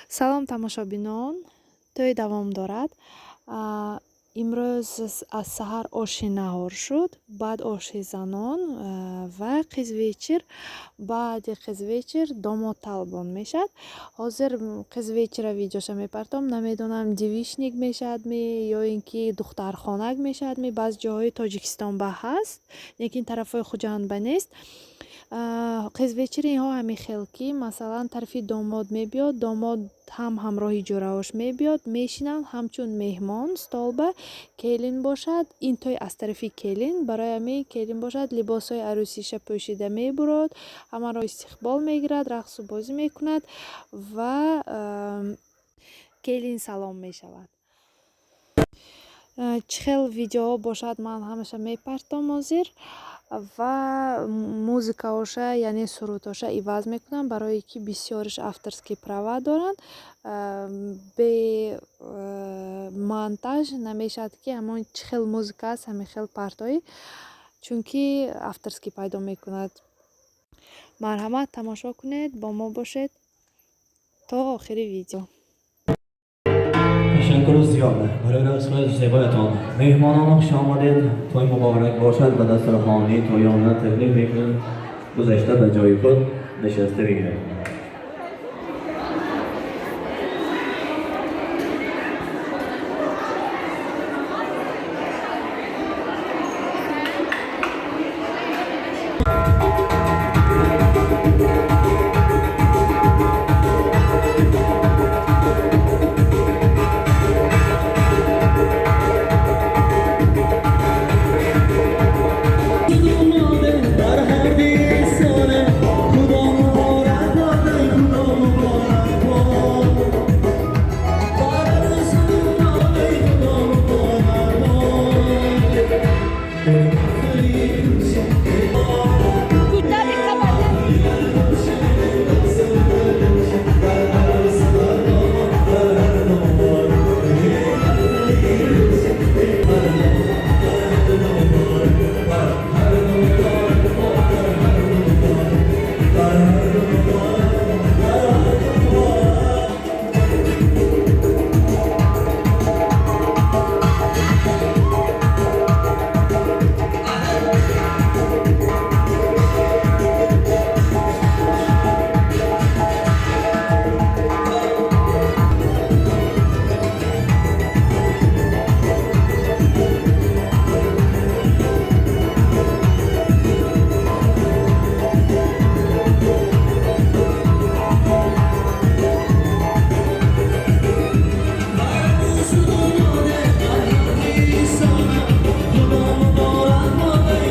Салом, тамошобинон! Тӯй давом дорад. Имрӯз аз саҳар оши наҳор шуд, баъд оши занон ва қизвечир. Баъди қизвечир домод талбон мешавад. Ҳозир қизвечира видеоша мепартом. Намедонам, девичник мешавадми ё ин ки духтархонак мешавадми. Баъзе ҷоҳои Тоҷикистон ба ҳаст, лекин тарафҳои Хуҷанд ба нест. Қизвечири инҳо ҳамин хел, ки масалан тарафи домод мебиёд, домод ҳам ҳамроҳи ҷӯраош мебиёд, мешинанд ҳамчун меҳмон столба. Келин бошад, ин тӯй аз тарафи келин, барои ҳамин келин бошад, либосҳои арӯсиша пӯшида мебурод, ҳамаро истиқбол мегирад, рақсу бозӣ мекунад ва келин салом мешавад. Чӣ хел видеоҳо бошад, ман ҳамаша мепартом ҳозир ва музыкаоша, яъне сурудҳоша иваз мекунам, барое ки бисёриш авторский права доранд. Бе монтаж намешавад, ки ҳамон чӣ хел музыка аст, ҳамин хел партоӣ, чунки авторский пайдо мекунад. Марҳамат, тамошо кунед, бо мо бошед то охири видео. Ташаккуру зиёд барои рақсҳои зебоятон. Меҳмонон, хуш омадед, тӯй муборак бошад. Ба дастархонаи тӯёна таклиф мекунем, гузашта ба ҷои худ нишаста бигиред. Бар ҳар бисоне Худо муборак бод, Худо муборак бод. Бар расулоне Худо муборак бод. Худо муборак бод,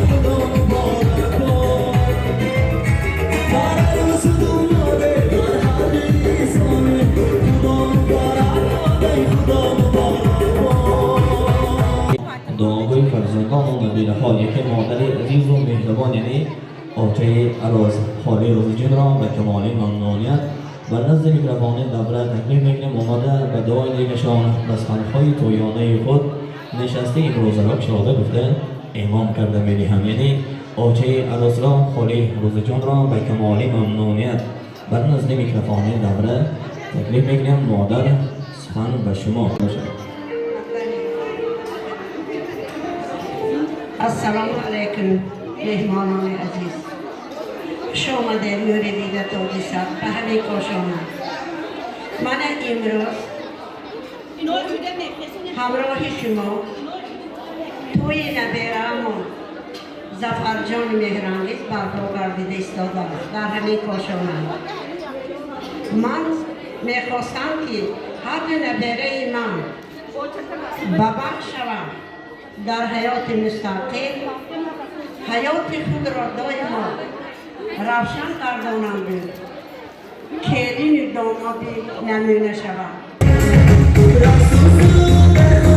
Худо муборак бод. Бар расулоне, бар ҳар бисоне Худо муборак бод, Худо муборак бод. Дуогӯи фарзандону набираҳо, яке модари азизу меҳрубон, яъне очаи арӯс, холи Рӯзиҷонро ба камоли мамнуният бар назди микрофони давра таклиф мекунем. Омада ба дуои некашон ба суханҳои тӯёнаи худ нишасти имрӯзаро кушода гуфта эълон карда медиҳам. Яъне очаи арӯсро, холи Рӯзиҷонро ба камоли мамнуният бар назди микрофони давра таклиф мекунем. Модар, сухан ба шумо бошад. Ассалому алайкум, меҳмонони азиз, хуш омадед, нури дида тоҷисад ба ҳамин кошона. Мана имрӯз ҳамроҳи шумо тӯи набераамон Зафарҷони Меҳрангез барпо гардида истодааст дар ҳамин кошона. Ман мехостам, ки ҳарду набераи ман ба бахт шаванд, дар ҳаёти мустақил ҳаёти худро доимо равшан гардонанду келину домоди намуна шаванд. Расул.